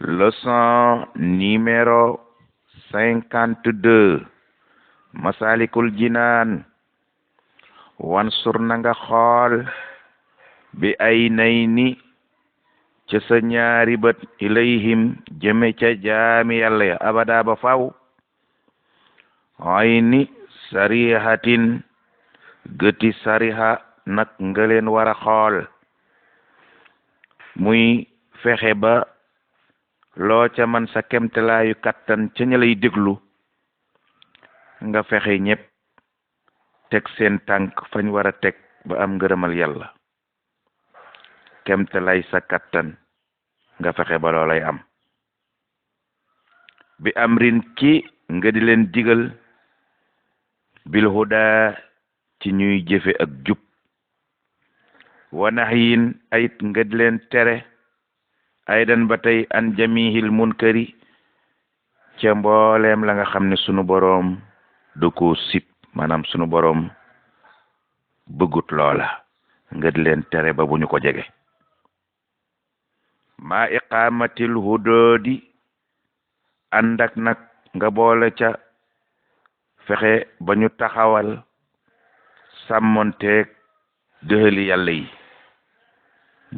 Leçon numéro 52 Masalikul Jinaan. Wansur na nga xool bi ay nay ni ca sa ñaari bët ilayhim jëme ca jaami yàlla ya abada ba faw ay ni sarihatin gëti sariha nag nga leen war a xool muy fexe ba loo ca man sa kemtalaayu kattan ca ña lay déglu nga fexe ñépp teg seen tànk fañ war a teg ba am ngërëmal yàlla kemtalaay sa kattan nga fexe ba loolay am bi amrin ci nga di leen digal bil huda ci ñuy jëfe ak jub wa nahyin ayit nga di leen tere aydan ba tey an jamihil munkari ca mbooleem la nga xam ne sunu boroom du ko sib maanaam sunu boroom bëggut loola nga di leen tere ba bu ñu ko jege maa iqaamatil hudoodi ànd ak nag nga boole ca fexe ba ñu taxawal sàmmonteeg dëhëli yàlla yi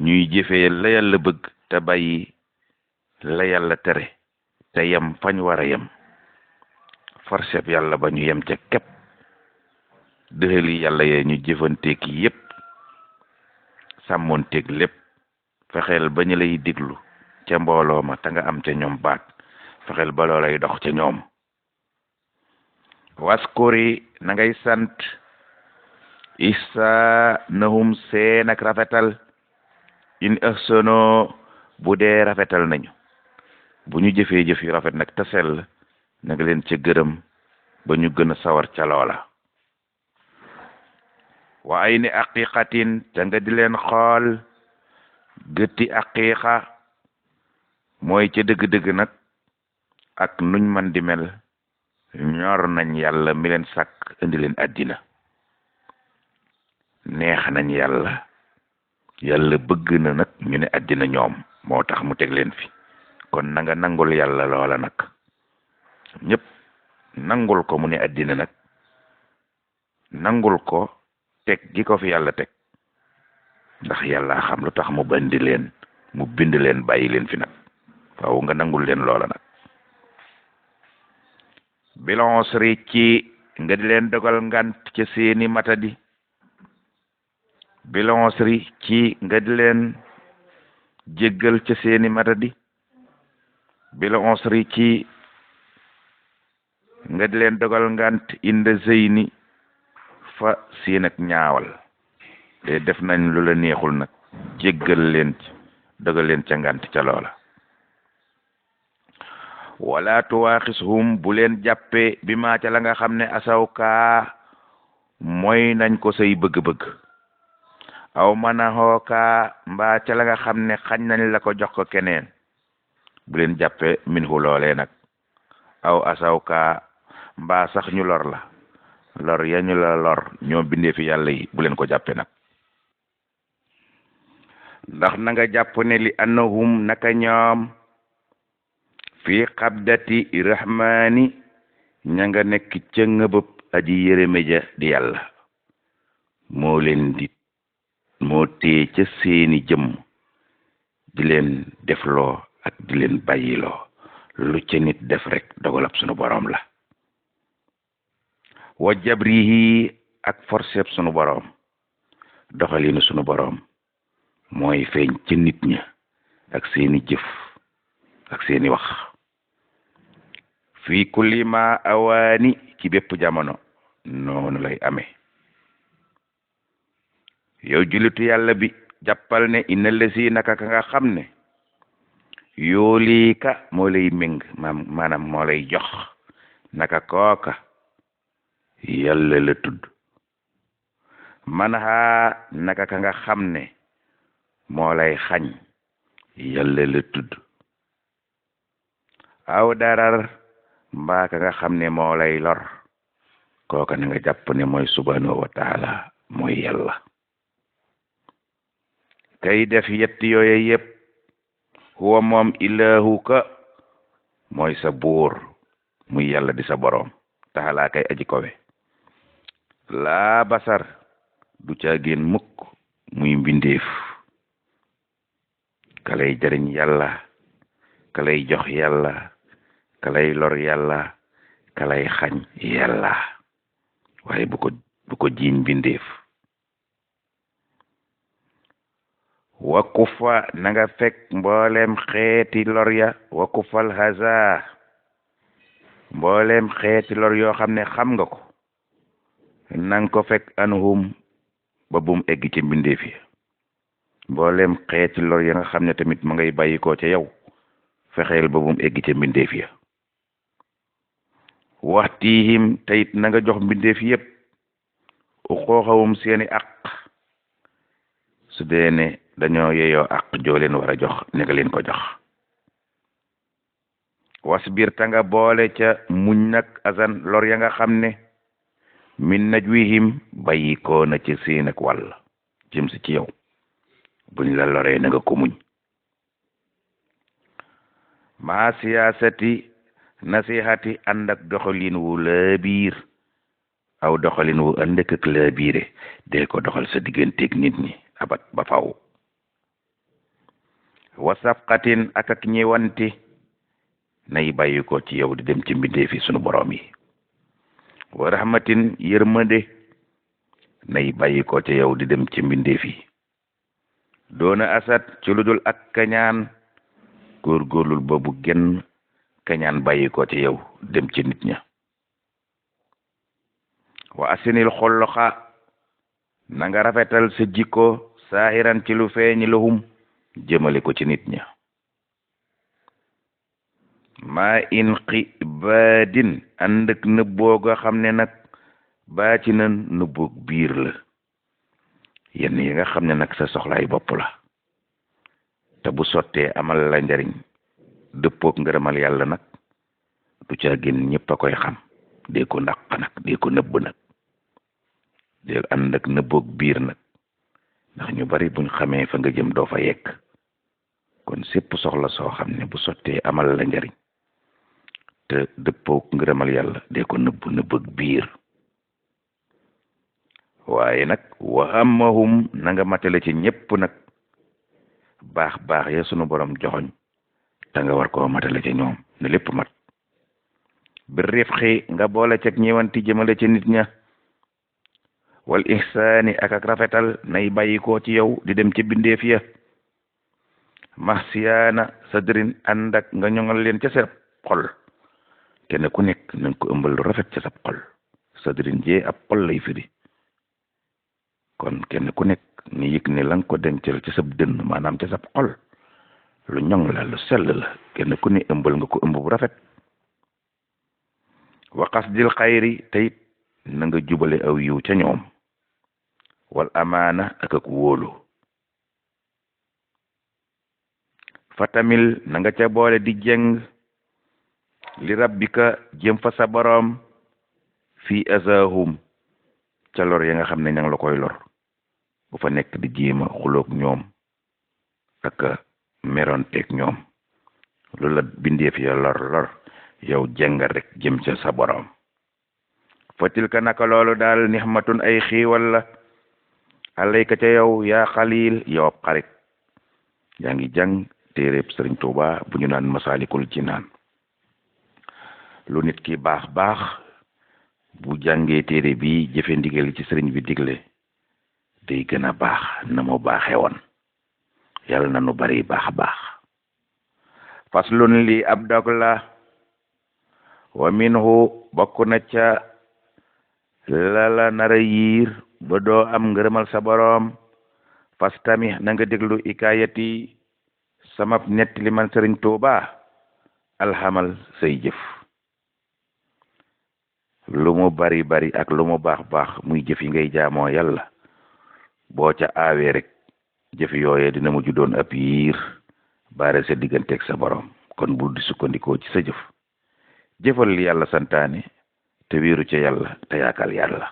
ñuy jëfee la yàlla bëgg te bàyyi la yàlla tere te yem fañ war a yem forceb yàlla ba ñu yem ca képp dëhëli yàlla yee ñu jëfanteeg yépp sàmmonteeg lépp fexeel ba ñu lay diglu ca mbooloo ma te nga am ca ñoom baat fexeel ba loolay dox ca ñoom waskuri na ngay sant isa nahum seen ak rafetal in ahsano bu dee rafetal nañu bu ñu jëfee jëf yu rafet nag te sell na nga leen ca gërëm ba ñu gën a sawar ca loola wa ay ni aqiqatin te nga di leen xool gëtti aqiqa mooy ca dëgg-dëgg nag ak nuñ man di mel ñor nañ yàlla mi leen sàkk indi leen àddina neex nañ yàlla yàlla bëgg na nag ñu ne àddina ñoom moo tax mu teg leen fi kon na nga nangul yàlla loola nag ñëpp nangul ko mu ne àddina nag nangul ko teg gi ko fi yàlla teg ndax yàlla xam lu tax mu bandi leen mu bind leen bàyyi leen fi nag waaw nga nangul leen loola nag bilonsri ci nga di leen dogal ngant ca seeni matadi bilonsri ci nga di leen jéggal ca seeni matadi bilonsri ci nga di leen dogal ngant inda zeyni fa seen ak ñaawal te def nañ lu la neexul nag jéggal leen ci dogal leen ca ngant ca loola wala tuwaaxishum bu leen jàppe bi maa ca la nga xam ne asaw kaa mooy nañ ko say bëgg-bëgg aw manaxoo kaa mbaa ca la nga xam ne xañ nañ la ko jox ko keneen bu leen jàppe min hu loolee nag aw asaw kaa mbaa sax ñu lor la lor ya ñu la lor ñoo bindee fi yàlla yi bu leen ko jàppe nag ndax na nga jàpp ne li annahum naka ñoom fii xabdati rahmaani ña nga nekk ca ngëbëb aji yërëme ja di yàlla moo leen di moo tee ca seeni jëmm di leen defloo ak di leen bàyyiloo lu ca nit def rek dogalab sunu boroom la wa jabrihi ak forceb sunu boroom doxalinu sunu boroom mooy feeñ ca nit ña ak seeni jëf ak seeni wax fii kulli ma awaani ci bépp jamono noonu lay amee yow julitu yàlla bi jàppal ne inna lesi naka ka nga xam ne yoolii ka moo lay méng maanaam moo lay jox naka kooka yàlla la tudd man haa naka ka nga xam ne moo lay xañ yàlla la tudd aw darar mbaa ka nga xam ne moo lay lor kooka na nga jàpp ne mooy subhanahu wa taala mooy yàlla kay def yetti yooye yépp huwa moom ilahuka mooy sa buur muy yàlla di sa boroom taxalaa kay aji kowe laa basar du caagéen mukk muy mbindeef kalay jariñ yàlla kalay jox yàlla kalay lor yàlla kalay xañ yàlla waaye bu ko jiiñ mbindeef wakufa na nga fekk mboolem xeeti lor ya wakufal haza mboolem xeeti lor yoo xam ne xam nga ko nang ko fekk anhum ba bum egg ci mbindeef yi mboolem xeeti lor ya nga xam ne tamit ma ngay bàyyi ko ca yow fexeel ba bum egg ca mbindeef ya waxtiihim tayit na nga jox mbindeef yépp u xooxawum seeni aq su dee ne dañoo yeyoo aq joo leen war a jox ne nga leen ko jox wasbir ta nga boole ca muñ nag azan lor ya nga xam ne min najwihim bàyyi ko na ci seen ak wàll jëm si ci yow buñ la loree na nga ko muñ maa siyaasati nasihati ànd ak doxalin wu laabiir aw doxalin wu ànd ak laabiire dee ko doxal sa digganteeg nit ñi abat ba faw wa safqatin ak ñewanti nay bàyyi ko ci yow di dem ci mbindeefi sunu borom yi wa rahmatin yërmande nay bàyyi ko ci yow di dem ci mbindeefi doona asat ci lu dul ak kañaan góorgóorlul ba bu genn kañaan bàyyi ko ci yow dem ci nit ña wa asinil xolloxa na nga rafetal sa jikko saahiran ci lu feeñ lahum jëmale ko ci nit ña maa in xibaadin ànd ak nëbboo nga xam ne nag baa ci nan nëbboog biir la yenn yi nga xam ne nag sa soxlaay bopp la te bu sottee amal la njariñ dëppook ngërëmal yàlla nag du ca gën ñëpp a koy xam dee ko ndaq nag dee ko nëbb nag dee ànd ak nëbboog biir nag ndax ñu bari buñ xamee fa nga jëm doo fa yegg kon sépp soxla soo xam ne bu sottee amal la njariñ te dëppook ngërëmal yàlla dee ko nëbb ak biir waaye nag wa ammahum na nga matale ci ñépp nag baax ya sunu borom joxoñ te nga war koo matale ci ñoom ne lépp mat bi rifqi nga boole ceg ñëwanti jëmale ci nit ña wal ihsaani ak rafetal nay bàyyi ko ci yow di dem ci bindeef ya mahsiyaana sadrin ànd ak nga ñoŋal leen ca sa xol kenn ku nekk na nga ko ëmbal lu rafet ca sa xol sadrin jee ab xol lay firi kon kenn ku nekk ni yëg ne la nga ko dencal ci sa dënn maanaam ca sa xol lu ñoŋ la lu sell la kenn ku ne ëmbal nga ko ëmb bu rafet wa qasdil xayri tayit na nga jubale aw yiw ca ñoom wal amaana ak wóolu fatamil na nga ca boole di jeng li rabbika jëm fa sa boroom fii azahum ca lor ya nga xam ne ña ngi la koy lor bu fa nekk di jéema xuloog ñoom ak meronteeg ñoom lu la bindeef ya lor yow jenga rek jëm ca sa boroom fatil ka naka loolu daal nixmatun ay xiiwal la alayka ca yow yaa xalil yow ab xarit yaa ngi jàng téereb sëriñ Tuuba bu ñu naan Masaalikul Jinaan lu nit ki baax bu jàngee téere bi jëfe ndigal ci sëriñ bi digle day gën a baax na mu baaxee woon yàlla na nu bari baax faslun li ab dog la wa minhu bokk na ca lala nara yiir ba doo am ngërëmal sa boroom fastami na nga déglu ikayati sama nett li man sëriñ Tuuba alxamal say jëf lu mu bari ak lu mu baax muy jëf yi ngay jaamoo yàlla boo ca aawee rek jëf yooye dina mujj doon ab yiir baare sa digganteeg sa boroom kon bul di sukkandikoo ci sa jëfal li yàlla santaane te wéeru ca yàlla te yaakal yàlla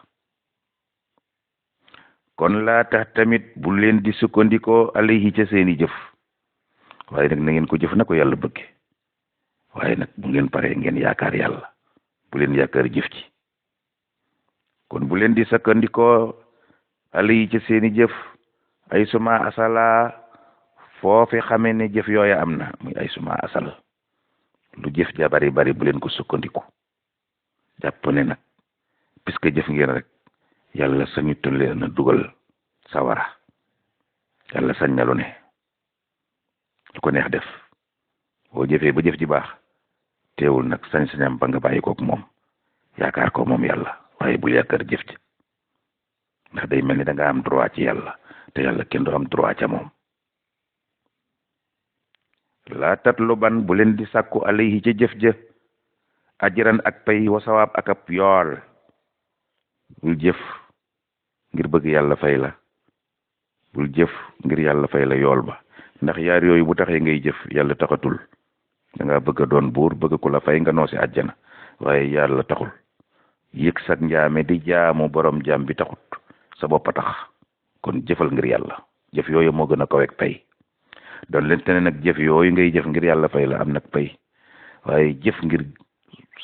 kon laa tax tamit bu leen di sukkandikoo alayhi ca seeni jëf waaye nag na ngeen ko jëf na ko yàlla bëgge waaye nag bu ngeen paree ngeen yaakaar yàlla bu leen yaakaar jëf ci kon bu leen di sakkandikoo ali yi ci seeni jëf ay suma asala foofi xamee ne jëf yooya am na muy ay suma asal lu jëf ja bari bari bu leen ko sukkandiku jàpp ne nag puisque jëf ngeen rek yàlla sañu leen na dugal sawara yàlla sañ na lu ne lu ko neex def boo jëfee ba jëf ji baax teewul nag sañ-sañam ba nga bàyyi kook moom yaakaar ko moom yàlla waaye bul yaakaar jëf ci ndax day mel ni da nga am droit ci yàlla te yàlla kenn du am droit ca moom laa tatluban bu leen di sàkku alayhi ca jëf ja ajran ak pay wa sawaab ak ab yool bul jëf ngir bëgg yàlla fay la bul jëf ngir yàlla fay la yool ba ndax yaar yooyu bu taxee ngay jëf yàlla taxatul da nga bëgg a doon buur bëgg ku la fay nga noosi àjjana waaye yàlla taxul yëg sag njaame di jaamu borom jaam bi taxut sa bopp a tax kon jëfal ngir yàlla jëf yooyu moo gën a kaweeg pay doon leen te ne nag jëf yooyu ngay jëf ngir yàlla fay la am nag pay waaye jëf ngir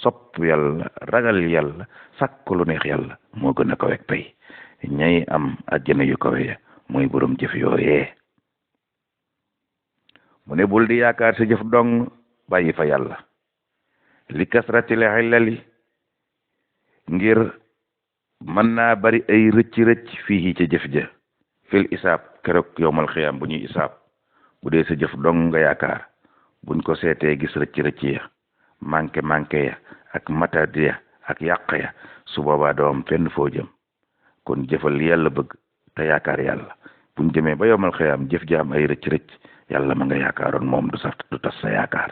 sopp yàlla ragal yàlla sàkk lu neex yàlla moo gën a kaweeg pay ñay am àjjana yu kawe ya mooy borom jëf yooyee mu ne bul di yaakaar sa jëf dong bàyyi fa yàlla li kasratil xillali ngir mën naa bari ay rëcc fii ca jëf ja fil isaab keroog yowmal xiyaam bu ñuy isaab bu dee sa jëf dong nga yaakaar buñ ko seetee gis rëcc ya manqué ya ak matadi ya ak yàq ya su boobaa doom fenn foo jëm kon jëfal li yàlla bëgg te yaakaar yàlla buñ demee ba yowmal xiyaam jëf ja am ay rëcc yàlla ma nga yaakaaroon moom du tas sa yaakaar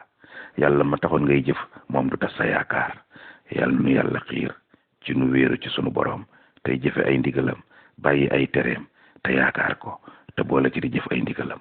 yàlla ma taxoon ngay jëf moom du tas sa yaakaar yàlla nu yàlla xiir ci nu wéeru ci sunu borom tey jëfe ay ndigalam bàyyi ay tereem te yaakaar ko te boole ci di jëf ay ndigalam